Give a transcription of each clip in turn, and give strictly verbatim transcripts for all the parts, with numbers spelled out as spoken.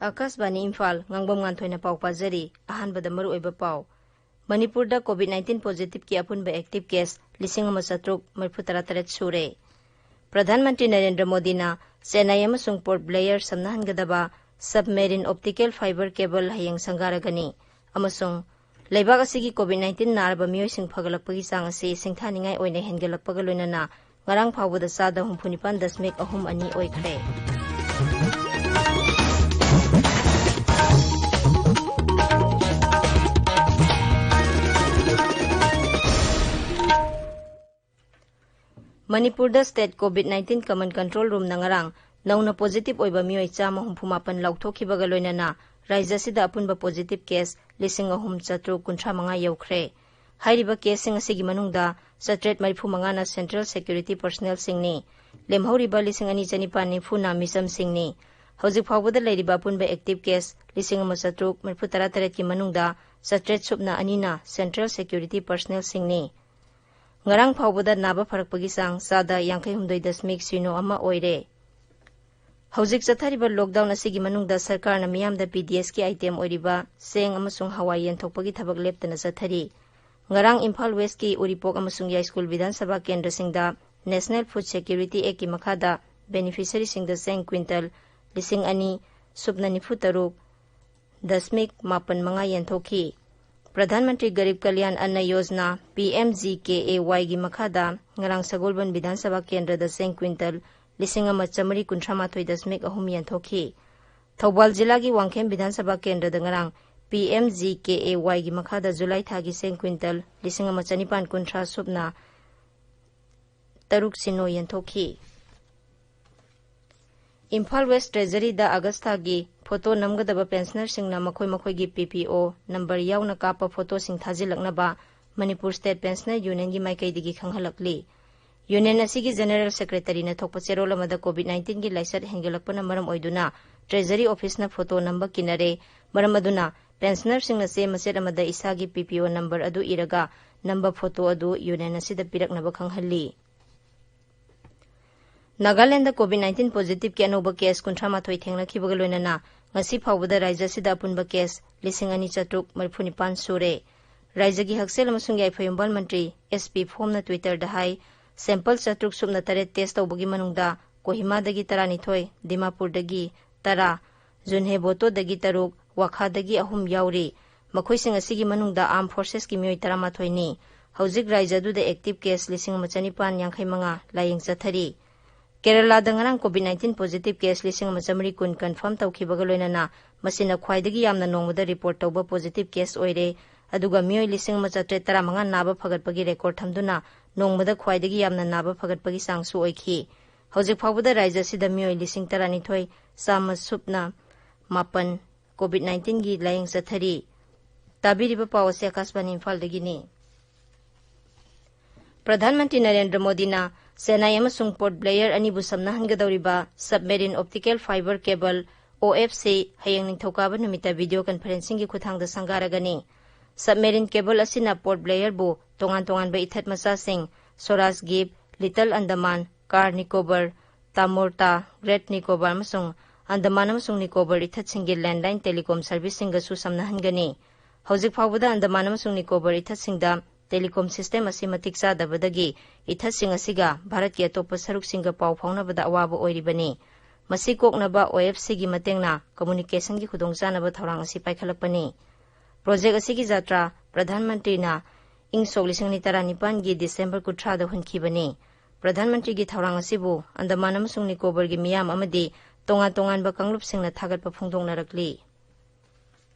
ꯑꯥꯀꯥꯁꯕꯥꯅꯤ ꯏꯝꯐꯥꯜ, ꯉꯥꯡꯕꯝ ꯉꯥꯟꯊꯣꯏꯅ ꯄꯥꯎ ꯄꯥꯖꯔꯤ꯫ ꯑꯍꯥꯟꯕꯗ ꯃꯔꯨꯑꯣꯏꯕ ꯄꯥꯎ꯫ ꯃꯅꯤꯄꯨꯔꯗ COVID nineteen positive ꯀꯤ ꯑꯄꯨꯟꯕ active case ꯂꯤꯁꯤꯡ ꯑꯃ ꯆꯥꯇ꯭ꯔꯨꯛ ꯃꯔꯤꯐꯨ ꯇꯔꯥ ꯇꯔꯦꯠ ꯁꯨꯔꯦ꯫ ꯄ꯭ꯔꯙꯥꯟ ꯃꯟꯇ꯭ꯔꯤ ꯅꯔꯦꯟꯗ꯭ꯔ ꯃꯣꯗꯤꯅ ꯆꯦꯟꯅꯥꯏ ꯑꯃꯁꯨꯡ Port Blair ꯁꯝꯅꯍꯟꯒꯗꯕ submarine optical fiber cable ꯍꯌꯦꯡ ꯁꯪꯒꯥꯔꯒꯅꯤ꯫ ꯑꯃꯁꯨꯡ ꯂꯩꯕꯥꯛ ꯑꯁꯤꯒꯤ COVID nineteen ꯅꯥꯔꯕ ꯃꯤꯑꯣꯏꯁꯤꯡ ꯐꯒꯠꯂꯛꯄꯒꯤ ꯆꯥꯡ ꯑꯁꯤ ꯁꯤꯡꯊꯥꯅꯤꯡꯉꯥꯏ ꯑꯣꯏꯅ ꯍꯦꯟꯒꯠꯂꯛꯄꯒ ꯂꯣꯏꯅꯅ ꯉꯔꯥꯡ ꯐꯥꯎꯕꯗ ꯆꯥꯗ ꯍꯨꯝꯐꯨ ꯅꯤꯄꯥꯟ ꯗꯁꯃꯤꯛ ꯑꯍꯨꯝ ꯑꯅꯤ ꯑꯣꯏꯈ꯭ꯔꯦ꯫ ꯃꯅꯤꯄꯨꯔꯗ state COVID nineteen common control room ꯅ ꯉꯔꯥꯡ ꯅꯧꯅ positive ꯑꯣꯏꯕ ꯃꯤꯑꯣꯏ ꯆꯥꯝꯃ ꯍꯨꯝꯐꯨ ꯃꯥꯄꯟ ꯂꯥꯎꯊꯣꯛꯈꯤꯕꯒ ꯂꯣꯏꯅꯅ ꯔꯥꯖ꯭ꯌ ꯑꯁꯤꯗ ꯑꯄꯨꯟꯕ positive case ꯂꯤꯁꯤꯡ ꯑꯍꯨꯝ ꯆꯥꯇ꯭ꯔꯨꯛ ꯀꯨꯟꯊ꯭ꯔꯥ ꯃꯉꯥ ꯌꯧꯈ꯭ꯔꯦ꯫ ꯍꯥꯏꯔꯤꯕ case ꯁꯤꯡ ꯑꯁꯤꯒꯤ ꯃꯅꯨꯡꯗ ꯆꯥꯇ꯭ꯔꯦꯠ ꯃꯔꯤꯐꯨ ꯃꯉꯥꯅ central security personnel ꯁꯤꯡꯅꯤ꯫ ꯂꯦꯝꯍꯧꯔꯤꯕ ꯂꯤꯁꯤꯡ ꯑꯅꯤ ꯆꯅꯤꯄꯥꯟ ꯅꯤꯐꯨꯅ ꯃꯤꯆꯝꯁꯤꯡꯅꯤ꯫ ꯍꯧꯖꯤꯛ ꯐꯥꯎꯕꯗ ꯂꯩꯔꯤꯕ ꯑꯄꯨꯟꯕ active case ꯂꯤꯁꯤꯡ ꯑꯃ ꯆꯥꯇ꯭ꯔꯨꯛ ꯃꯔꯤꯐꯨ ꯇꯔꯥ ꯇꯔꯦꯠꯀꯤ ꯃꯅꯨꯡꯗ ꯆꯥꯇ꯭ꯔꯦꯠ ꯁꯨꯞꯅ ꯑꯅꯤꯅ central security personnel ꯁꯤꯡꯅꯤ꯫ ꯉꯔꯥꯡ ꯐꯥꯎꯕꯗ ꯅꯥꯕ ꯐꯔꯛꯄꯒꯤ ꯆꯥꯡ ꯆꯥꯗ ꯌꯥꯡꯈꯩ ꯍꯨꯝꯗꯣꯏ ꯗꯁꯃꯤꯛ ꯁꯤꯅꯣ ꯑꯃ ꯑꯣꯏꯔꯦ꯫ ꯍꯧꯖꯤꯛ ꯆꯠꯊꯔꯤꯕ lockdown ꯑꯁꯤꯒꯤ ꯃꯅꯨꯡꯗ ꯁꯔꯀꯥꯔꯅ ꯃꯤꯌꯥꯝꯗ P D S ꯀꯤ item ꯑꯣꯏꯔꯤꯕ ꯆꯦꯡ ꯑꯃꯁꯨꯡ ꯍꯋꯥꯏ ꯌꯦꯟꯊꯣꯛꯄꯒꯤ ꯊꯕꯛ ꯂꯦꯞꯇꯅ ꯆꯠꯊꯔꯤ꯫ ꯉꯔꯥꯡ ꯏꯝꯐꯥꯜ West ꯀꯤ ꯎꯔꯤꯄꯣꯛ ꯑꯃꯁꯨꯡ ꯌꯥꯏꯁ꯭ꯀꯨꯜ ꯕꯤꯙꯥꯟ ꯁꯚꯥ ꯀꯦꯟꯗ꯭ꯔꯁꯤꯡꯗ National Food Security Act ꯀꯤ ꯃꯈꯥꯗ beneficiary ꯁꯤꯡꯗ ꯆꯦꯡ quintal ꯂꯤꯁꯤꯡ ꯑꯅꯤ ꯁꯨꯞꯅ ꯅꯤꯐꯨ ꯇꯔꯨꯛ ꯗꯁꯃꯤꯛ ꯃꯥꯄꯟ ꯃꯉꯥ ꯌꯦꯟꯊꯣꯛꯈꯤ꯫ Pradhan Mantri Garib Kalyan ꯑꯟꯅ Yojana, P M G K A Y ꯒꯤ ꯃꯈꯥꯗ ꯉꯔꯥꯡ ꯁꯒꯣꯜꯕꯟ ꯕꯤꯙꯥꯟ ꯁꯚꯥ ꯀꯦꯟꯗ꯭ꯔꯗ ꯆꯦꯡ quintal ꯂꯤꯁꯤꯡ ꯑꯃ ꯆꯥꯃꯔꯤ ꯀꯨꯟꯊ꯭ꯔꯥ ꯃꯥꯊꯣꯏ ꯗꯁꯃꯤꯛ ꯑꯍꯨꯝ ꯌꯦꯟꯊꯣꯛꯈꯤ꯫ ꯊꯧꯕꯥꯜ ꯖꯤꯂꯥꯒꯤ ꯋꯥꯡꯈꯦꯝ ꯕꯤꯙꯥꯟ ꯁꯚꯥ ꯀꯦꯟꯗ꯭ꯔꯗ ꯉꯔꯥꯡ P M G K A Y ꯒꯤ ꯃꯈꯥꯗ ꯖꯨꯂꯥꯏ ꯊꯥꯒꯤ ꯆꯦꯡ quintal ꯂꯤꯁꯤꯡ ꯑꯃ ꯆꯅꯤꯄꯥꯟ ꯀꯨꯟꯊ꯭ꯔꯥ ꯁꯨꯞꯅ ꯇꯔꯨꯛ ꯁꯤꯅꯣ ꯌꯦꯟꯊꯣꯛꯈꯤ꯫ ꯏꯝꯐꯥꯜ West Treasury ꯗ ꯑꯥꯒꯁ ꯊꯥꯒꯤ photo ꯅꯝꯒꯗꯕ pensioner ꯁꯤꯡꯅ ꯃꯈꯣꯏ ꯃꯈꯣꯏꯒꯤ P P O number ꯌꯥꯎꯅ ꯀꯥꯞꯄ photo ꯁꯤꯡ ꯊꯥꯖꯤꯜꯂꯛꯅꯕ ꯃꯅꯤꯄꯨꯔ State Pensioner Union ꯒꯤ ꯃꯥꯏꯀꯩꯗꯒꯤ ꯈꯪꯍꯜꯂꯛꯂꯤ꯫ Union ꯑꯁꯤꯒꯤ General Secretary ꯅ ꯊꯣꯛꯄ ꯆꯦꯔꯣꯜ ꯑꯃꯗ COVID nineteen ꯒꯤ ꯂꯥꯏꯆꯠ ꯍꯦꯟꯒꯠꯂꯛꯄꯅ ꯃꯔꯝ ꯑꯣꯏꯗꯨꯅ Treasury Office ꯅ photo ꯅꯝꯕ ꯀꯤꯅꯔꯦ꯫ ꯃꯔꯝ ꯑꯗꯨꯅ pensioner ꯁꯤꯡꯅ ꯆꯦ ꯃꯆꯦꯠ ꯑꯃꯗ ꯏꯁꯥꯒꯤ P P O number ꯑꯗꯨ ꯏꯔꯒ ꯅꯝꯕ photo ꯑꯗꯨ Union ꯑꯁꯤꯗ ꯄꯤꯔꯛꯅꯕ ꯈꯪꯍꯜꯂꯤ꯫ ꯅꯥꯒꯥꯂꯦꯟꯗ COVID nineteen positive ꯀꯤ ꯑꯅꯧꯕ case ꯀꯨꯟꯊ꯭ꯔꯥ ꯃꯥꯊꯣꯏ ꯊꯦꯡꯅꯈꯤꯕꯒ ꯂꯣꯏꯅꯅ ꯉꯁꯤ ꯐꯥꯎꯕꯗ ꯔꯥꯖ꯭ꯌ ꯑꯁꯤꯗ ꯑꯄꯨꯟꯕ ꯀꯦꯁ ꯂꯤꯁꯤꯡ ꯑꯅꯤ ꯆꯥꯇ꯭ꯔꯨꯛ ꯃꯔꯤꯐꯨ ꯅꯤꯄꯥꯟ ꯁꯨꯔꯦ꯫ ꯔꯥꯖ꯭ꯌꯒꯤ ꯍꯛꯁꯦꯜ ꯑꯃꯁꯨꯡ ꯌꯥꯏꯐ ꯌꯨꯝꯕꯥꯜ ꯃꯟꯇ꯭ꯔꯤ ꯑꯦꯁ ꯄꯤ ꯐꯣꯝꯅ Twitter-ꯗ ꯍꯥꯏ, sample ꯆꯥꯇ꯭ꯔꯨꯛ ꯁꯨꯞꯅ ꯇꯔꯦꯠ test ꯇꯧꯕꯒꯤ ꯃꯅꯨꯡꯗ ꯀꯣꯍꯤꯃꯥꯗꯒꯤ ꯇꯔꯥꯅꯤꯊꯣꯏ, ꯗꯤꯃꯥꯄꯨꯔꯗꯒꯤ ꯇꯔꯥ, ꯖꯨꯟꯍꯦꯕꯣꯇꯣꯗꯒꯤ ꯇꯔꯨꯛ, ꯋꯥꯈꯥꯗꯒꯤ ꯑꯍꯨꯝ ꯌꯥꯎꯔꯤ꯫ ꯃꯈꯣꯏꯁꯤꯡ ꯑꯁꯤꯒꯤ ꯃꯅꯨꯡꯗ Armed Forces-ꯀꯤ ꯃꯤꯑꯣꯏ ꯇꯔꯥꯃꯥꯊꯣꯏꯅꯤ꯫ ꯍꯧꯖꯤꯛ ꯔꯥꯖ꯭ꯌ ꯑꯗꯨꯗ active case ꯂꯤꯁꯤꯡ ꯑꯃ ꯆꯅꯤꯄꯥꯟ ꯌꯥꯡꯈꯩ ꯃꯉꯥ ꯂꯥꯌꯦꯡ ꯆꯠꯊꯔꯤ꯫ ꯀꯦꯔꯂꯥꯗ ꯉꯔꯥꯡ COVID nineteen positive case ꯂꯤꯁꯤꯡ ꯑꯃ ꯆꯥꯃꯔꯤ ꯀꯨꯟ confirm ꯇꯧꯈꯤꯕꯒ ꯂꯣꯏꯅꯅ ꯃꯁꯤꯅ ꯈ꯭ꯋꯥꯏꯗꯒꯤ ꯌꯥꯝꯅ ꯅꯣꯡꯃꯗ report ꯇꯧꯕ positive case ꯑꯣꯏꯔꯦ꯫ ꯑꯗꯨꯒ ꯃꯤꯑꯣꯏ ꯂꯤꯁꯤꯡ ꯑꯃ ꯆꯥꯇ꯭ꯔꯦꯠ ꯇꯔꯥꯃꯉꯥ ꯅꯥꯕ ꯐꯒꯠꯄꯒꯤ record ꯊꯝꯗꯨꯅ ꯅꯣꯡꯃꯗ ꯈ꯭ꯋꯥꯏꯗꯒꯤ ꯌꯥꯝꯅ ꯅꯥꯕ ꯐꯒꯠꯄꯒꯤ ꯆꯥꯡꯁꯨ ꯑꯣꯏꯈꯤ꯫ ꯍꯧꯖꯤꯛ ꯐꯥꯎꯕꯗ ꯔꯥꯖ꯭ꯌ ꯑꯁꯤꯗ ꯃꯤꯑꯣꯏ ꯂꯤꯁꯤꯡ ꯇꯔꯥꯅꯤꯊꯣꯏ ꯆꯥꯝꯃ ꯁꯨꯞꯅ ꯃꯥꯄꯟ COVID nineteen-ꯒꯤ ꯂꯥꯌꯦꯡ ꯆꯠꯊꯔꯤ꯫ ꯇꯥꯕꯤꯔꯤꯕ ꯄꯥꯎ ꯑꯁꯤ ꯑꯀꯥꯁꯕꯥꯅꯤ ꯏꯝꯐꯥꯜꯗꯒꯤꯅꯤ꯫ ꯄ꯭ꯔꯙꯥꯟ ꯃꯟꯇ꯭ꯔꯤ ꯅꯔꯦꯟꯗ꯭ꯔ ꯃꯣꯗꯤꯅ ꯆꯦꯟꯅꯥꯏ ꯑꯃꯁꯨꯡ ꯄꯣꯔꯠ ꯕ꯭ꯂꯦꯌꯔ ꯑꯅꯤꯕꯨ ꯁꯝꯅꯍꯟꯒꯗꯧꯔꯤꯕ submarine optical fiber cable, O F C, ꯍꯌꯦꯡ ꯅꯤꯡꯊꯧꯀꯥꯕ ꯅꯨꯃꯤꯠꯇ video conferencing-ꯒꯤ ꯈꯨꯠꯊꯥꯡꯗ ꯁꯪꯒꯥꯔꯒꯅꯤ꯫ Submarine cable ꯑꯁꯤꯅ ꯄꯣꯔꯠ ꯕ꯭ꯂꯦꯌꯔꯕꯨ ꯇꯣꯉꯥꯟ ꯇꯣꯉꯥꯟꯕ ꯏꯊꯠ ꯃꯆꯥꯁꯤꯡ, ꯁ꯭ꯋꯔꯥꯖ ꯗ꯭ꯋꯤꯞ, ꯂꯤꯇꯜ ꯑꯟꯗꯃꯥꯟ, ꯀꯥꯔ ꯅꯤꯀꯣꯕꯔ, ꯇꯥꯃꯣꯔꯇꯥ, ꯒ꯭ꯔꯦꯠ ꯅꯤꯀꯣꯕꯔ ꯑꯃꯁꯨꯡ ꯑꯟꯗꯃꯥꯟ ꯑꯃꯁꯨꯡ ꯅꯤꯀꯣꯕꯔ ꯏꯊꯠꯁꯤꯡꯒꯤ landline telecom service-ꯁꯤꯡꯒꯁꯨ ꯁꯝꯅꯍꯟꯒꯅꯤ꯫ ꯍꯧꯖꯤꯛ ꯐꯥꯎꯕꯗ ꯑꯟꯗꯃꯥꯟ ꯑꯃꯁꯨꯡ ꯅꯤꯀꯣꯕꯔ ꯏꯊꯠꯁꯤꯡꯗ telecom system ꯑꯁꯤ ꯃꯇꯤꯛ ꯆꯥꯗꯕꯗꯒꯤ ꯏꯊꯠꯁꯤꯡ ꯑꯁꯤꯒ ꯚꯥꯔꯠꯀꯤ ꯑꯇꯣꯞꯄ ꯁꯔꯨꯛꯁꯤꯡꯒ ꯄꯥꯎ ꯐꯥꯎꯅꯕꯗ ꯑꯋꯥꯕ ꯑꯣꯏꯔꯤꯕꯅꯤ꯫ ꯃꯁꯤ ꯀꯣꯛꯅꯕ ꯑꯣ ꯑꯦꯐ ꯁꯤꯒꯤ ꯃꯇꯦꯡꯅ communication-ꯒꯤ ꯈꯨꯗꯣꯡꯆꯥꯅꯕ ꯊꯧꯔꯥꯡ ꯑꯁꯤ ꯄꯥꯏꯈꯠꯂꯛꯄꯅꯤ꯫ Project ꯑꯁꯤꯒꯤ ꯖꯥꯇ꯭ꯔꯥ ꯄ꯭ꯔꯙꯥꯟ ꯃꯟꯇ꯭ꯔꯤꯅ ꯏꯪ ꯁꯣꯛ ꯂꯤꯁꯤꯡ ꯑꯅꯤ ꯇꯔꯥꯅꯤꯄꯥꯟꯒꯤ December ꯀꯨꯟꯊ꯭ꯔꯥꯗ ꯍꯨꯟꯈꯤꯕꯅꯤ꯫ ꯄ꯭ꯔꯙꯥꯟ ꯃꯟꯇ꯭ꯔꯤꯒꯤ ꯊꯧꯔꯥꯡ ꯑꯁꯤꯕꯨ ꯑꯟꯗꯃꯥꯟ ꯑꯃꯁꯨꯡ ꯅꯤꯀꯣꯕꯔꯒꯤ ꯃꯤꯌꯥꯝ ꯑꯃꯗꯤ ꯇꯣꯉꯥꯟ ꯇꯣꯉꯥꯟꯕ ꯀꯥꯡꯂꯨꯞꯁꯤꯡꯅ ꯊꯥꯒꯠꯄ ꯐꯣꯡꯗꯣꯛꯅꯔꯛꯂꯤ꯫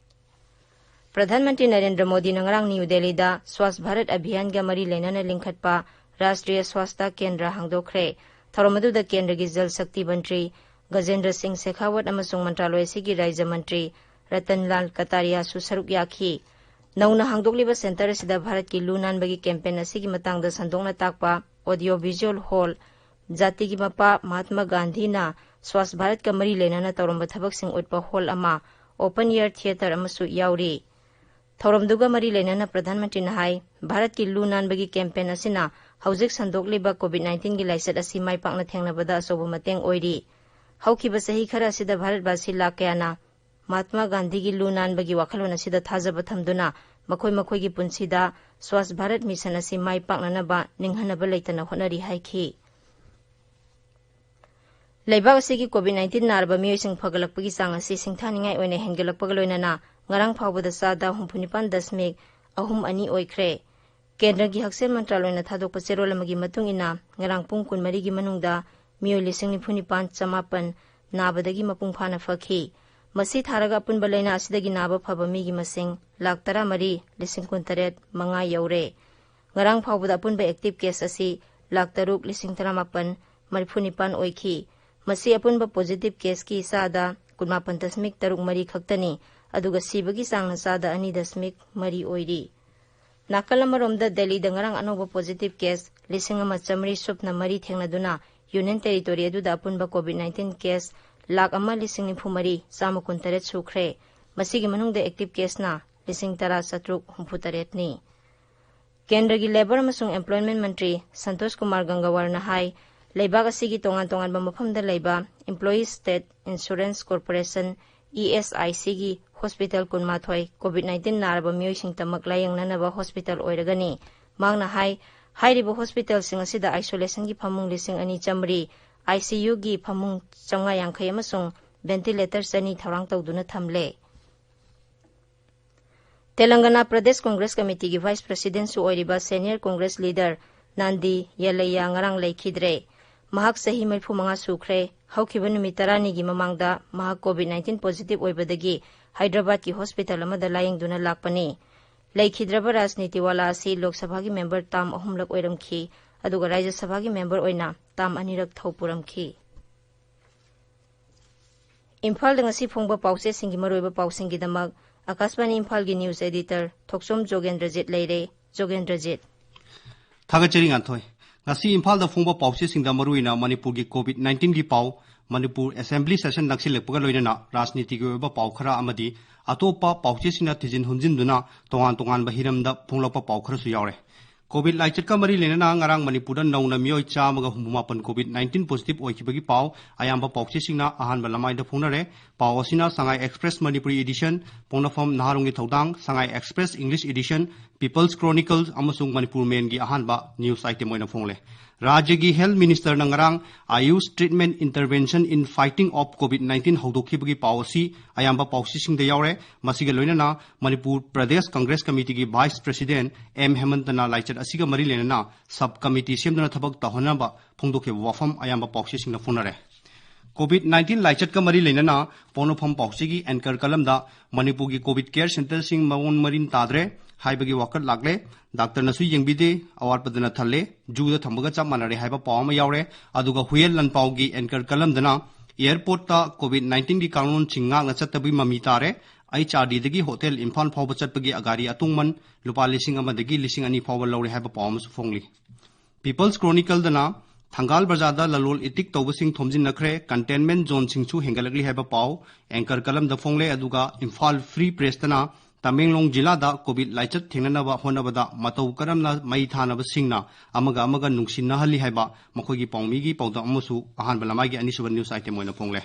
ꯄ꯭ꯔꯙꯥꯟ ꯃꯟꯇ꯭ꯔꯤ ꯅꯔꯦꯟꯗ꯭ꯔ ꯃꯣꯗꯤꯅ ꯉꯔꯥꯡ ꯅ꯭ꯌꯨ ꯗꯦꯜꯂꯤꯗ ꯁ꯭ꯋꯥꯁ ꯚꯥꯔꯠ ꯑꯚꯤꯌꯥꯟꯒ ꯃꯔꯤ ꯂꯩꯅꯅ ꯂꯤꯡꯈꯠꯄ ꯔꯥꯁꯇ꯭ꯔꯤꯌ ꯁ꯭ꯋꯥꯁꯊ ꯀꯦꯟꯗ꯭ꯔ ꯍꯥꯡꯗꯣꯛꯈ꯭ꯔꯦ꯫ ꯊꯧꯔꯝ ꯑꯗꯨꯗ ꯀꯦꯟꯗ꯭ꯔꯒꯤ ꯖꯜ ꯁꯛꯇꯤ ꯃꯟꯇ꯭ꯔꯤ ꯒꯖꯦꯟꯗ꯭ꯔ ꯁꯤꯡ ꯁꯦꯈꯥꯋꯠ ꯑꯃꯁꯨꯡ ꯃꯟꯇ꯭ꯔꯥꯂꯣꯏ ꯑꯁꯤꯒꯤ ꯔꯥꯖ꯭ꯌ ꯃꯟꯇ꯭ꯔꯤ ꯔꯇꯟꯂꯥꯜ ꯀꯇꯥꯔꯤꯌꯥꯁꯨ ꯁꯔꯨꯛ ꯌꯥꯈꯤ꯫ ꯅꯧꯅ ꯍꯥꯡꯗꯣꯛꯂꯤꯕ centre ꯑꯁꯤꯗ ꯚꯥꯔꯠꯀꯤ ꯂꯨ ꯅꯥꯟꯕꯒꯤ campaign ꯑꯁꯤꯒꯤ ꯃꯇꯥꯡꯗ ꯁꯟꯗꯣꯛꯅ ꯇꯥꯛꯄ audio visual hall, ꯖꯥꯇꯤꯒꯤ ꯃꯄꯥ ꯃꯍꯥꯠꯃ ꯒꯥꯟꯙꯤꯅ ꯁ꯭ꯋꯥꯁ ꯚꯥꯔꯠꯀ ꯃꯔꯤ ꯂꯩꯅꯅ ꯇꯧꯔꯝꯕ ꯊꯕꯛꯁꯤꯡ ꯎꯠꯄ hall ꯑꯃ, open air theatre ꯑꯃꯁꯨ ꯌꯥꯎꯔꯤ꯫ ꯊꯧꯔꯝꯗꯨꯒ ꯃꯔꯤ ꯂꯩꯅꯅ ꯄ꯭ꯔꯙꯥꯟ ꯃꯟꯇ꯭ꯔꯤꯅ ꯍꯥꯏ, ꯚꯥꯔꯠꯀꯤ ꯂꯨ ꯅꯥꯟꯕꯒꯤ campaign ꯑꯁꯤꯅ ꯍꯧꯖꯤꯛ ꯁꯟꯗꯣꯛꯂꯤꯕ COVID nineteen-ꯒꯤ ꯂꯥꯏꯆꯠ ꯑꯁꯤ ꯃꯥꯏ ꯄꯥꯛꯅ ꯊꯦꯡꯅꯕꯗ ꯑꯆꯧꯕ ꯃꯇꯦꯡ ꯑꯣꯏꯔꯤ꯫ ꯍꯧꯈꯤꯕ ꯆꯍꯤ ꯈꯔ ꯑꯁꯤꯗ ꯚꯥꯔꯠꯕꯥꯁꯤ ꯂꯥꯈ ꯀꯌꯥꯅ ꯃꯍꯥꯠꯃꯥ ꯒꯥꯟꯙꯤꯒꯤ ꯂꯨ ꯅꯥꯟꯕꯒꯤ ꯋꯥꯈꯜꯂꯣꯟ ꯑꯁꯤꯗ ꯊꯥꯖꯕ ꯊꯝꯗꯨꯅ ꯃꯈꯣꯏ ꯃꯈꯣꯏꯒꯤ ꯄꯨꯟꯁꯤꯗ ꯁ꯭ꯋꯥꯁ ꯚꯥꯔꯠ ꯃꯤꯁꯟ ꯑꯁꯤ ꯃꯥꯏ ꯄꯥꯛꯅꯅꯕ ꯅꯤꯡꯍꯟꯅꯕ ꯂꯩꯇꯅ ꯍꯣꯠꯅꯔꯤ ꯍꯥꯏꯈꯤ꯫ ꯂꯩꯕꯥꯛ ꯑꯁꯤꯒꯤ COVID nineteen ꯅꯥꯔꯕ ꯃꯤꯑꯣꯏꯁꯤꯡ ꯐꯒꯠꯂꯛꯄꯒꯤ ꯆꯥꯡ ꯑꯁꯤ ꯁꯤꯡꯊꯥꯅꯤꯡꯉꯥꯏ ꯑꯣꯏꯅ ꯍꯦꯟꯒꯠꯂꯛꯄꯒ ꯂꯣꯏꯅꯅ ꯉꯔꯥꯡ ꯐꯥꯎꯕꯗ ꯆꯥꯗ ꯍꯨꯝꯐꯨ ꯅꯤꯄꯥꯟ ꯗꯁꯃꯤꯛ ꯑꯍꯨꯝ ꯑꯅꯤ ꯑꯣꯏꯈ꯭ꯔꯦ꯫ ꯀꯦꯟꯗ꯭ꯔꯒꯤ ꯍꯛꯁꯦꯜ ꯃꯟꯇ꯭ꯔꯥꯂꯣꯏꯅ ꯊꯥꯗꯣꯛꯄ ꯆꯦꯔꯣꯜ ꯑꯃꯒꯤ ꯃꯇꯨꯡ ꯏꯟꯅ, ꯉꯔꯥꯡ ꯄꯨꯡ ꯀꯨꯟꯃꯔꯤꯒꯤ ꯃꯅꯨꯡꯗ ꯃꯤꯑꯣꯏ ꯂꯤꯁꯤꯡ ꯅꯤꯐꯨ ꯅꯤꯄꯥꯟ ꯆꯃꯥꯄꯟ ꯅꯥꯕꯗꯒꯤ ꯃꯄꯨꯡ ꯐꯥꯅ ꯐꯈꯤ꯫ ꯃꯁꯤ ꯊꯥꯔꯒ ꯑꯄꯨꯟꯕ ꯂꯥꯏꯅꯥ ꯑꯁꯤꯗꯒꯤ ꯅꯥꯕ ꯐꯕ ꯃꯤꯒꯤ ꯃꯁꯤꯡ ꯂꯥꯈ ꯇꯔꯥꯃꯔꯤ ꯂꯤꯁꯤꯡ ꯀꯨꯟꯇꯔꯦꯠ ꯃꯉꯥ ꯌꯧꯔꯦ꯫ ꯉꯔꯥꯡ ꯐꯥꯎꯕꯗ ꯑꯄꯨꯟꯕ active case ꯑꯁꯤ ꯂꯥꯈ ꯇꯔꯨꯛ ꯂꯤꯁꯤꯡ ꯇꯔꯥꯃꯥꯄꯟ ꯃꯔꯤꯐꯨ ꯅꯤꯄꯥꯟ ꯑꯣꯏꯈꯤ꯫ ꯃꯁꯤ ꯑꯄꯨꯟꯕ positive caseꯀꯤ ꯆꯥꯗ ꯀꯨꯟꯃꯥꯄꯟ ꯗꯁꯃꯤꯛ ꯇꯔꯨꯛ ꯃꯔꯤ ꯈꯛꯇꯅꯤ, ꯑꯗꯨꯒ ꯁꯤꯕꯒꯤ ꯆꯥꯡꯅ ꯆꯥꯗ ꯑꯅꯤ ꯗꯁꯃꯤꯛ ꯃꯔꯤ ꯑꯣꯏꯔꯤ꯫ ꯅꯥꯀꯜ ꯑꯃꯔꯣꯝꯗ, ꯗꯦꯜꯂꯤꯗ ꯉꯔꯥꯡ ꯑꯅꯧꯕ positive case ꯂꯤꯁꯤꯡ ꯑꯃ ꯆꯥꯃꯔꯤ ꯁꯨꯞꯅ ꯃꯔꯤ ꯊꯦꯡꯅꯗꯨꯅ, Union Territory ꯑꯗꯨꯗ ꯑꯄꯨꯟꯕ COVID nineteen case ꯂꯥꯈ ꯑꯃ ꯂꯤꯁꯤꯡ ꯅꯤꯐꯨ ꯃꯔꯤ ꯆꯥꯝꯃ ꯀꯨꯟꯇꯔꯦꯠ ꯁꯨꯈ꯭ꯔꯦ꯫ ꯃꯁꯤꯒꯤ ꯃꯅꯨꯡꯗ active caseꯅ ꯂꯤꯁꯤꯡ ꯇꯔꯥ ꯆꯥꯇ꯭ꯔꯨꯛ ꯍꯨꯝꯐꯨ ꯇꯔꯦꯠꯅꯤ꯫ ꯀꯦꯟꯗ꯭ꯔꯒꯤ Labour ꯑꯃꯁꯨꯡ Employment ꯃꯟꯇ꯭ꯔꯤ ꯁꯟꯇꯣꯁ ꯀꯨꯃꯥꯔ ꯒꯪꯒꯋꯥꯔꯅ ꯍꯥꯏ, ꯂꯩꯕꯥꯛ ꯑꯁꯤꯒꯤ ꯇꯣꯉꯥꯟ ꯇꯣꯉꯥꯟꯕ ꯃꯐꯝꯗ ꯂꯩꯕ Employees State Insurance Corporation, ESICꯒꯤ hospital ꯀꯨꯟꯃꯥꯊꯣꯏ COVID nineteen ꯅꯥꯔꯕ ꯃꯤꯑꯣꯏꯁꯤꯡꯇꯃꯛ ꯂꯥꯌꯦꯡꯅꯅꯕ hospital ꯑꯣꯏꯔꯒꯅꯤ꯫ ꯃꯍꯥꯛꯅ ꯍꯥꯏ, ꯍꯥꯏꯔꯤꯕ hospitalꯁꯤꯡ ꯑꯁꯤꯗ isolationꯒꯤ ꯐꯃꯨꯡ ꯂꯤꯁꯤꯡ ꯑꯅꯤ ꯆꯥꯃꯔꯤ, ICUꯒꯤ ꯐꯃꯨꯡ ꯆꯥꯝꯃꯉꯥ ꯌꯥꯡꯈꯩ ꯑꯃꯁꯨꯡ ventilator ꯆꯅꯤ ꯊꯧꯔꯥꯡ ꯇꯧꯗꯨꯅ ꯊꯝꯂꯦ꯫ ꯇꯦꯂꯪꯒꯅꯥ ꯄ꯭ꯔꯗꯦꯁ ꯀꯣꯡꯒ꯭ꯔꯦꯁ ꯀꯃꯤꯇꯤꯒꯤ Vice Presidentꯁꯨ ꯑꯣꯏꯔꯤꯕ senior Congress leader ꯅꯥꯟꯗꯤ ꯌꯦꯂꯩꯌꯥ ꯉꯔꯥꯡ ꯂꯩꯈꯤꯗ꯭ꯔꯦ꯫ ꯃꯍꯥꯛ ꯆꯍꯤ ꯃꯔꯤꯐꯨ ꯃꯉꯥ ꯁꯨꯈ꯭ꯔꯦ꯫ ꯍꯧꯈꯤꯕ ꯅꯨꯃꯤꯠ ꯇꯔꯥꯅꯤꯒꯤ ꯃꯃꯥꯡꯗ ꯃꯍꯥꯛ COVID nineteen positive ꯑꯣꯏꯕꯗꯒꯤ ꯍꯥꯏꯗ꯭ꯔꯕꯥꯗꯀꯤ hospital ꯑꯃꯗ ꯂꯥꯌꯦꯡꯗꯨꯅ ꯂꯥꯛꯄꯅꯤ꯫ ꯂꯩꯈꯤꯗ꯭ꯔꯕ ꯔꯥꯖꯅꯤꯇꯤ ꯋꯥꯂꯥ ꯑꯁꯤ ꯂꯣꯛ ꯁꯚꯥꯒꯤ member term ꯑꯍꯨꯝꯂꯛ ꯑꯣꯏꯔꯝꯈꯤ, ꯑꯗꯨꯒ ꯔꯥꯖ꯭ꯌ ꯁꯚꯥꯒꯤ member ꯑꯣꯏꯅ term ꯑꯅꯤꯔꯛ ꯊꯧ ꯄꯨꯔꯝꯈꯤ꯫ ꯏꯝꯐꯥꯜꯗ ꯉꯁꯤ ꯐꯣꯡꯕ ꯄꯥꯎꯆꯦꯁꯤꯡꯒꯤ ꯃꯔꯨꯑꯣꯏꯕ ꯄꯥꯎꯁꯤꯡꯒꯤꯗꯃꯛ ꯑꯀꯥꯁꯕꯥꯅꯤ ꯏꯝꯐꯥꯜꯒꯤ news editor ꯊꯣꯛꯆꯣꯝ ꯖꯣꯒꯦꯟꯗ꯭ꯔꯖꯤꯠ ꯂꯩꯔꯦ꯫ ꯖꯣꯒꯦꯟꯗ꯭ꯔꯖꯤꯠ꯫ ꯊꯥꯒꯠꯆꯔꯤ, ꯉꯥꯟꯊꯣꯏ꯫ ꯉꯁꯤ ꯏꯝꯐꯥꯜꯗ ꯐꯣꯡꯕ ꯄꯥꯎꯆꯦꯁꯤꯡꯗ ꯃꯔꯨꯑꯣꯏꯅ ꯃꯅꯤꯄꯨꯔꯒꯤ COVID nineteenꯒꯤ ꯄꯥꯎ, ꯃꯅꯤꯄꯨꯔ assembly session ꯅꯛꯁꯤꯜꯂꯛꯄꯒ ꯂꯣꯏꯅꯅ ꯔꯥꯖꯅꯤꯇꯤꯒꯤ ꯑꯣꯏꯕ ꯄꯥꯎ ꯈꯔ ꯑꯃꯗꯤ ꯑꯇꯣꯞꯄ ꯄꯥꯎꯆꯦꯁꯤꯡꯅ ꯊꯤꯖꯤꯟ ꯍꯨꯝꯖꯤꯟꯗꯨꯅ ꯇꯣꯉꯥꯟ ꯇꯣꯉꯥꯟꯕ ꯍꯤꯔꯝꯗ ꯐꯣꯡꯂꯛꯄ ꯄꯥꯎ ꯈꯔꯁꯨ ꯌꯥꯎꯔꯦ꯫ ꯀꯣꯚꯤꯗ ꯂꯥꯏꯆꯠꯀ ꯃꯔꯤ ꯂꯩꯅꯅ ꯉꯔꯥꯡ ꯃꯅꯤꯄꯨꯔꯗ ꯅꯧꯅ ꯃꯤꯑꯣꯏ ꯆꯥꯝꯃꯒ ꯍꯨꯝꯐꯨ ꯃꯥꯄꯟ ꯀꯣꯚꯤꯗ ꯅꯥꯏꯟꯇꯤꯟ ꯄꯣꯖꯤꯇꯤꯚ ꯑꯣꯏꯈꯤꯕꯒꯤ ꯄꯥꯎ ꯑꯌꯥꯝꯕ ꯄꯥꯎꯆꯦꯁꯤꯡꯅ ꯑꯍꯥꯟꯕ ꯂꯃꯥꯏꯗ ꯐꯣꯡꯅꯔꯦ꯫ ꯄꯥꯎ ꯑꯁꯤꯅ ꯁꯉꯥꯏ ꯑꯦꯛꯁꯄ꯭ꯔꯦꯁ ꯃꯅꯤꯄꯨꯔꯤ ꯏꯗꯤꯁꯟ, ꯄꯣꯛꯅꯐꯝ ꯅꯍꯥꯔꯣꯜꯒꯤ ꯊꯧꯗꯥꯡ, ꯁꯉꯥꯏ express English edition, peoples chronicle ꯑꯃꯁꯨꯡ ꯃꯅꯤꯄꯨꯔ ꯃꯦꯟꯒꯤ ꯑꯍꯥꯟꯕ ꯅ꯭ꯌꯨꯁ ꯑꯥꯏꯇꯦꯝ ꯑꯣꯏꯅ ꯐꯣꯡꯂꯦ꯫ ꯔꯥꯖ꯭ꯌꯒꯤ ꯍꯦꯜꯊ ꯃꯤꯅꯤꯁꯇꯔꯅ ꯉꯔꯥꯡ Ayush Treatment Intervention in Fighting of COVID nineteen ꯍꯧꯗꯣꯛꯈꯤꯕꯒꯤ ꯄꯥꯎ ꯑꯁꯤ ꯑꯌꯥꯝꯕ ꯄꯥꯎꯆꯦꯁꯤꯡꯗ ꯌꯥꯎꯔꯦ꯫ ꯃꯁꯤꯒ ꯂꯣꯏꯅꯅ ꯃꯅꯤꯄꯨꯔ ꯄ꯭ꯔꯗꯦꯁ ꯀꯪꯒ꯭ꯔꯦꯁ ꯀꯃꯤꯇꯤꯒꯤ ꯚꯥꯏꯁ ꯄ꯭ꯔꯦꯁꯤꯗꯦꯟꯠ ꯑꯦꯝ ꯍꯦꯃꯟꯇꯅ ꯂꯥꯏꯆꯠ ꯑꯁꯤꯒ ꯃꯔꯤ ꯂꯩꯅꯅ ꯁꯕ ꯀꯃꯤꯇꯤ ꯁꯦꯝꯗꯨꯅ ꯊꯕꯛ ꯇꯧꯍꯟꯅꯕ ꯐꯣꯡꯗꯣꯛꯈꯤꯕ ꯋꯥꯐꯝ ꯑꯌꯥꯝꯕ ꯄꯥꯎꯆꯦꯁꯤꯡꯅ ꯐꯣꯡꯅꯔꯦ꯫ ꯀꯣꯚꯤꯗ ꯅꯥꯏꯟꯇꯤꯟ ꯂꯥꯏꯆꯠꯀ ꯃꯔꯤ ꯂꯩꯅꯅ ꯄꯣꯛꯅꯐꯝ ꯄꯥꯎꯆꯦꯒꯤ ꯑꯦꯡꯀꯔ ꯀꯂꯝꯗ ꯃꯅꯤꯄꯨꯔꯒꯤ ꯀꯣꯚꯤꯗ ꯀꯦꯌꯔ ꯁꯦꯟꯇꯔꯁꯤꯡ ꯃꯑꯣꯡ ꯃꯔꯤꯟ ꯇꯥꯗ꯭ꯔꯦ ꯍꯥꯏꯕꯒꯤ ꯋꯥꯀꯠ ꯂꯥꯛꯂꯦ꯫ ꯗꯥꯛꯇꯔꯅꯁꯨ ꯌꯦꯡꯕꯤꯗꯦ, ꯑꯋꯥꯠꯄꯗꯅ ꯊꯜꯂꯦ, ꯖꯨꯗ ꯊꯝꯕꯒ ꯆꯞ ꯃꯥꯟꯅꯔꯦ ꯍꯥꯏꯕ ꯄꯥꯎ ꯑꯃ ꯌꯥꯎꯔꯦ꯫ ꯑꯗꯨꯒ ꯍꯨꯌꯦꯟ ꯂꯥꯟꯄꯥꯎꯒꯤ ꯑꯦꯡꯀꯔ ꯀꯂꯝꯗꯅ ꯑꯦꯌꯔꯄꯣꯔꯠꯇ ꯀꯣꯚꯤꯗ ꯅꯥꯏꯟꯇꯤꯟꯒꯤ ꯀꯥꯡꯂꯣꯟꯁꯤꯡ ꯉꯥꯛꯅ ꯆꯠꯇꯕꯒꯤ ꯃꯃꯤ ꯇꯥꯔꯦ꯫ ꯑꯩꯆ ꯑꯥꯔ ꯗꯤꯗꯒꯤ ꯍꯣꯇꯦꯜ ꯏꯝꯐꯥꯜ ꯐꯥꯎꯕ ꯆꯠꯄꯒꯤ ꯑꯒꯥꯔꯤ ꯑꯇꯣꯡꯃꯟ ꯂꯨꯄꯥ ꯂꯤꯁꯤꯡ ꯑꯃꯗꯒꯤ ꯂꯤꯁꯤꯡ ꯑꯅꯤ ꯐꯥꯎꯕ ꯂꯧꯔꯦ ꯍꯥꯏꯕ ꯄꯥꯎ ꯑꯃꯁꯨ ꯐꯣꯡꯂꯤ꯫ ꯄꯤꯄꯜꯁ ꯀ꯭ꯔꯣꯅꯤꯀꯜꯗꯅ ꯊꯪꯒꯥꯜ ꯕꯖꯥꯔꯗ ꯂꯂꯣꯜ ꯏꯇꯤꯛ ꯇꯧꯕꯁꯤꯡ ꯊꯣꯝꯖꯤꯟꯅꯈ꯭ꯔꯦ, ꯀꯟꯇꯦꯟꯃꯦꯟꯠ ꯖꯣꯟꯁꯤꯡꯁꯨ ꯍꯦꯟꯒꯠꯂꯛꯂꯤ ꯍꯥꯏꯕ ꯄꯥꯎ ꯑꯦꯡꯀꯔ ꯀꯂꯝꯗ ꯐꯣꯡꯂꯦ꯫ ꯑꯗꯨꯒ ꯏꯝꯐꯥꯜ ꯐ꯭ꯔꯤ ꯄ꯭ꯔꯦꯁꯇꯅ ꯇꯃꯦꯡꯂꯣꯡ ꯖꯤꯂꯥꯗ ꯀꯣꯚꯤꯗ ꯂꯥꯏꯆꯠ ꯊꯦꯡꯅꯅꯕ ꯍꯣꯠꯅꯕꯗ ꯃꯇꯧ ꯀꯔꯝꯅ ꯃꯩ ꯊꯥꯅꯕꯁꯤꯡꯅ ꯑꯃꯒ ꯑꯃꯒ ꯅꯨꯡꯁꯤꯅꯍꯜꯂꯤ ꯍꯥꯏꯕ ꯃꯈꯣꯏꯒꯤ ꯄꯥꯎꯃꯤꯒꯤ ꯄꯥꯎꯗꯝ ꯑꯃꯁꯨ ꯑꯍꯥꯟꯕ ꯂꯃꯥꯏꯒꯤ ꯑꯅꯤꯁꯨꯕ ꯅ꯭ꯌꯨꯁ ꯑꯥꯏꯇꯦꯝ ꯑꯣꯏꯅ ꯐꯣꯡꯂꯦ꯫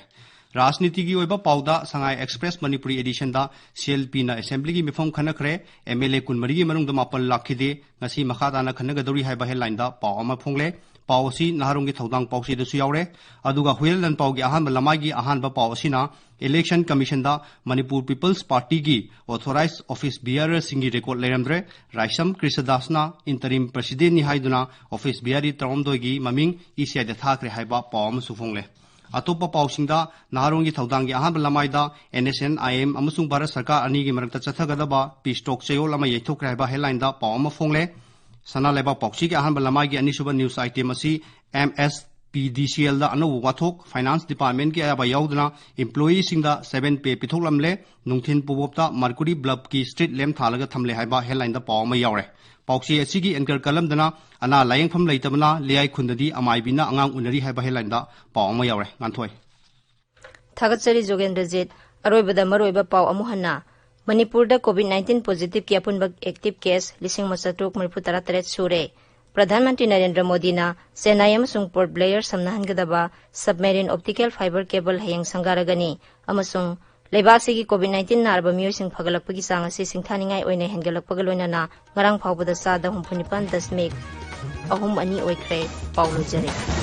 ꯔꯥꯖꯅꯤꯇꯤꯒꯤ ꯑꯣꯏꯕ ꯄꯥꯎꯗ ꯁꯉꯥꯏ ꯑꯦꯛꯁꯄ꯭ꯔꯦꯁ ꯃꯅꯤꯄꯨꯔꯤ ꯏꯗꯤꯁꯟꯗ ꯁꯤ ꯑꯦꯜ ꯄꯤꯅ ꯑꯦꯁꯦꯝꯕ꯭ꯂꯤꯒꯤ ꯃꯤꯐꯝ ꯈꯟꯅꯈ꯭ꯔꯦ꯫ ꯑꯦꯝ ꯑꯦꯜ ꯑꯦ ꯀꯨꯟꯃꯔꯤꯒꯤ ꯃꯅꯨꯡꯗ ꯃꯥꯄꯜ ꯂꯥꯛꯈꯤꯗꯦ꯫ ꯉꯁꯤ ꯃꯈꯥ ꯇꯥꯅ ꯈꯟꯅꯒꯗꯧꯔꯤ ꯍꯥꯏꯕ ꯍꯦꯗꯂꯥꯏꯟꯗ ꯄꯥꯎ ꯑꯃ ꯐꯣꯡꯂꯦ꯫ ꯄꯥꯎ ꯑꯁꯤ ꯅꯍꯥꯔꯣꯜꯒꯤ ꯊꯧꯗꯥꯡ ꯄꯥꯎꯆꯦꯗꯁꯨ ꯌꯥꯎꯔꯦ꯫ ꯑꯗꯨꯒ ꯍꯨꯌꯦꯟ ꯂꯥꯟꯄꯥꯎꯒꯤ ꯑꯍꯥꯟꯕ ꯂꯃꯥꯏꯒꯤ ꯑꯍꯥꯟꯕ ꯄꯥꯎ ꯑꯁꯤꯅ ꯏꯂꯦꯛꯁꯟ ꯀꯃꯤꯁꯟꯗ ꯃꯅꯤꯄꯨꯔ ꯄꯤꯄꯜꯁ ꯄꯥꯔꯇꯤꯒꯤ ꯑꯣꯊꯣꯔꯥꯏꯖ ꯑꯣꯐꯤꯁ ꯕꯤꯌꯥꯔꯔꯁꯤꯡꯒꯤ ꯔꯦꯀꯣꯔꯗ ꯂꯩꯔꯝꯗ꯭ꯔꯦ꯫ ꯔꯥꯏꯁꯝ ꯀ꯭ꯔꯤꯁꯗꯥꯁꯅ ꯏꯟꯇꯔꯤꯝ ꯄ꯭ꯔꯦꯁꯤꯗꯦꯟꯠꯅꯤ ꯍꯥꯏꯗꯨꯅ ꯑꯣꯐꯤꯁ ꯕꯤꯌꯥꯔꯤ ꯇꯔꯥꯍꯨꯝꯗꯣꯏꯒꯤ ꯃꯃꯤꯡ ꯏ ꯁꯤ ꯑꯥꯏꯗ ꯊꯥꯈ꯭ꯔꯦ ꯍꯥꯏꯕ ꯄꯥꯎ ꯑꯃꯁꯨ ꯐꯣꯡꯂꯦ꯫ ꯑꯇꯣꯞꯄ ꯄꯥꯎꯁꯤꯡꯗ ꯅꯍꯥꯔꯣꯜꯒꯤ ꯊꯧꯗꯥꯡꯒꯤ ꯑꯍꯥꯟꯕ ꯂꯃꯥꯏꯗ N S N I M ꯑꯃꯁꯨꯡ ꯚꯥꯔꯠ ꯁꯔꯀꯥꯔ ꯑꯅꯤꯒꯤ ꯃꯔꯛꯇ ꯆꯠꯊꯒꯗꯕ ꯄꯤꯁ ꯇꯣꯛ ꯆꯌꯣꯜ ꯑꯃ ꯌꯩꯊꯣꯛꯈ꯭ꯔꯦ ꯍꯥꯏꯕ ꯍꯦꯗꯂꯥꯏꯟꯗ ꯄꯥꯎ ꯑꯃ ꯐꯣꯡꯂꯦ꯫ ꯁꯅꯥ ꯂꯩꯕꯥꯛ ꯄꯥꯎꯆꯦꯒꯤ ꯑꯍꯥꯟꯕ ꯂꯃꯥꯏꯒꯤ ꯑꯅꯤꯁꯨꯕ ꯅ꯭ꯌꯨꯁ ꯑꯥꯏꯇꯦꯝ ꯑꯁꯤ ꯑꯦꯝ ꯑꯦꯁ ꯄꯤ ꯗꯤ ꯁꯤ ꯑꯦꯜꯗ ꯑꯅꯧꯕ ꯋꯥꯊꯣꯛ, ꯐꯥꯏꯅꯥꯟꯁ ꯗꯤꯄꯥꯔꯠꯃꯦꯟꯠꯀꯤ ꯑꯌꯥꯕ ꯌꯥꯎꯗꯅ ꯏꯝꯄ꯭ꯂꯣꯌꯤꯁꯤꯡꯗ ꯁꯚꯦꯟ ꯄꯦ ꯄꯤꯊꯣꯛꯂꯝꯂꯦ꯫ ꯅꯨꯡꯊꯤꯟ ꯄꯣꯕꯣꯞꯇ ꯃꯔꯀꯨꯔꯤ ꯕ꯭ꯂꯕꯀꯤ ꯁ꯭ꯇ꯭ꯔꯤꯠ ꯂꯦꯝꯞ ꯊꯥꯜꯂꯒ ꯊꯝꯂꯦ ꯍꯥꯏꯕ ꯍꯦꯗꯂꯥꯏꯟꯗ ꯄꯥꯎ ꯑꯃ ꯌꯥꯎꯔꯦ꯫ ꯄꯥꯎꯆꯦ ꯑꯁꯤꯒꯤ ꯑꯦꯡꯀꯔ ꯀꯂꯝꯗꯅ ꯑꯅꯥ ꯂꯥꯌꯦꯡꯐꯝ ꯂꯩꯇꯕꯅ ꯂꯤꯌꯥꯏ ꯈꯨꯟꯗꯗꯤ ꯑꯃꯥꯏꯕꯤꯅ ꯑꯉꯥꯡ ꯎꯅꯔꯤ ꯍꯥꯏꯕ ꯍꯦꯗꯂꯥꯏꯟꯗ ꯄꯥꯎ ꯑꯃ ꯌꯥꯎꯔꯦ꯫ ꯉꯥꯟꯊꯣꯏ꯫ ꯊꯥꯒꯠꯆꯔꯤ ꯖꯣꯒꯦꯟꯗ꯭ꯔꯖꯤꯠ꯫ ꯑꯔꯣꯏꯕꯗ ꯃꯔꯨꯑꯣꯏꯕ ꯄꯥꯎ ꯑꯃꯨꯛ ꯍꯟꯅ꯫ ꯃꯅꯤꯄꯨꯔꯗ ꯀꯣꯚꯤꯗ ꯅꯥꯏꯟꯇꯤꯟ ꯄꯣꯖꯤꯇꯤꯚꯀꯤ ꯑꯄꯨꯟꯕ ꯑꯦꯛꯇꯤꯚ ꯀꯦꯁ ꯂꯤꯁꯤꯡ ꯑꯃ ꯆꯥꯇ꯭ꯔꯨꯛ ꯃꯔꯤꯐꯨ ꯇꯔꯥ ꯇꯔꯦꯠ ꯁꯨꯔꯦ꯫ ꯄ꯭ꯔꯙꯥꯟ ꯃꯟꯇ꯭ꯔꯤ ꯅꯔꯦꯟꯗ꯭ꯔ ꯃꯣꯗꯤꯅ ꯆꯦꯟꯅꯥꯏ ꯑꯃꯁꯨꯡ Port Blair ꯁꯝꯅꯍꯟꯒꯗꯕ ꯁꯕꯃꯦꯔꯤꯟ optical fibre cable ꯍꯌꯦꯡ ꯁꯪꯒꯥꯔꯒꯅꯤ ꯑꯃꯁꯨꯡ ꯂꯩꯕꯥꯛ ꯑꯁꯤꯒꯤ ꯀꯣꯚꯤꯗ ꯅꯥꯏꯟꯇꯤꯟ ꯅꯥꯔꯕ ꯃꯤꯑꯣꯏꯁꯤꯡ ꯐꯒꯠꯂꯛꯄꯒꯤ ꯆꯥꯡ ꯑꯁꯤ ꯁꯤꯡꯊꯥꯅꯤꯡꯉꯥꯏ ꯑꯣꯏꯅ ꯍꯦꯟꯒꯠꯂꯛꯄꯒ ꯂꯣꯏꯅꯅ ꯉꯔꯥꯡ ꯐꯥꯎꯕꯗ ꯆꯥꯗ ꯍꯨꯝꯐꯨ ꯅꯤꯄꯥꯟ ꯗꯁꯃꯤꯛ ꯑꯍꯨꯝ ꯑꯅꯤ ꯑꯣꯏꯈ꯭ꯔꯦ꯫ ꯄꯥꯎ ꯂꯣꯏꯖꯔꯦ꯫